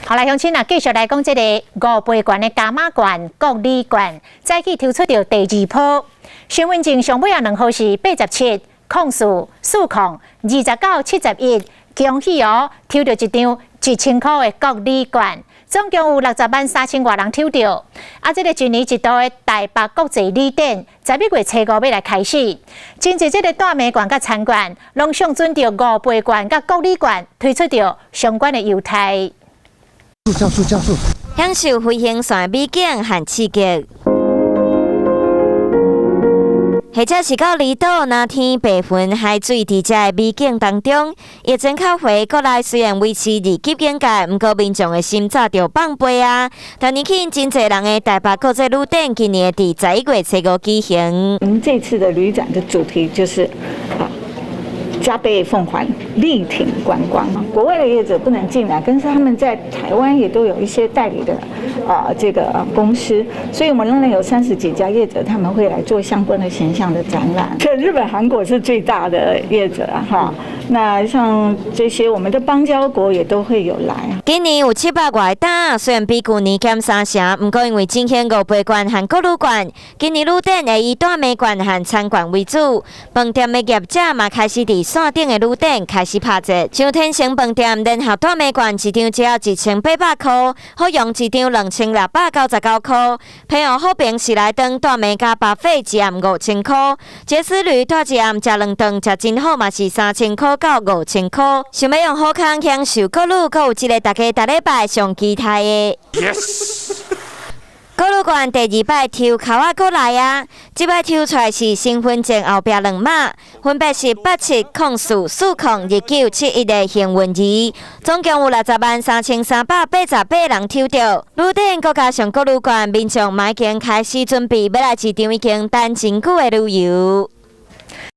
好來，鄉親啊，繼續來講這個五倍券的加碼券、國旅券，早起抽出著第二波。身份證上尾仔兩號是87、74、00、29、71，恭喜哦，抽著一張1000箍的國旅券，總共有60萬3千外人抽著。啊，這個一年一度的台北國際旅展，11月初五欲來開始，真濟這個大麥券佮餐券，攏上準著五倍券佮國旅券推出著相關的優待。加速加速！享受飛行線的美景和刺激，或者是到離島藍天白雲海水佇遮的美景當中，疫情較回國內雖然維持二級警戒，毋過民眾的心早就放飛啊。但年輕真濟人的台北國際旅展，今年佇11月初五舉行。我們這次的旅展的主題就是啊，加倍奉還，力挺觀光。國外的業者不能進來，但是他們在台灣也都有一些代理的啊，這個公司，所以我們仍然有30幾家業者，他們會來做相關的形象的展覽。這日本、韓國是最大的業者哈，那像這些我們的邦交國也都會有來。今年有700外檔，雖然比舊年減三成，毋過因為進行五倍券和國旅券，今年旅展會以大麥券和餐券為主。飯店的業者嘛開始佇線頂的旅展開始拍折，像天成飯店聯合大麥券一張只要1800箍，好用一張2699箍。平和好評喜來登大麥加 buffet 一暗5000箍，捷絲旅蹛一暗食兩頓食真好嘛是3000箍到5000箍。想欲用好康享受國旅，閣有一个大家逐禮拜上期待的。 Yes。國旅券第二擺抽鉤仔閣來啊！這擺抽出來是身份證後壁兩碼，分別是8704402971的幸運兒，總共有60萬3388人抽著。旅展閣加上國旅券，民眾嘛已經開始準備欲來一場已經等真久的旅遊。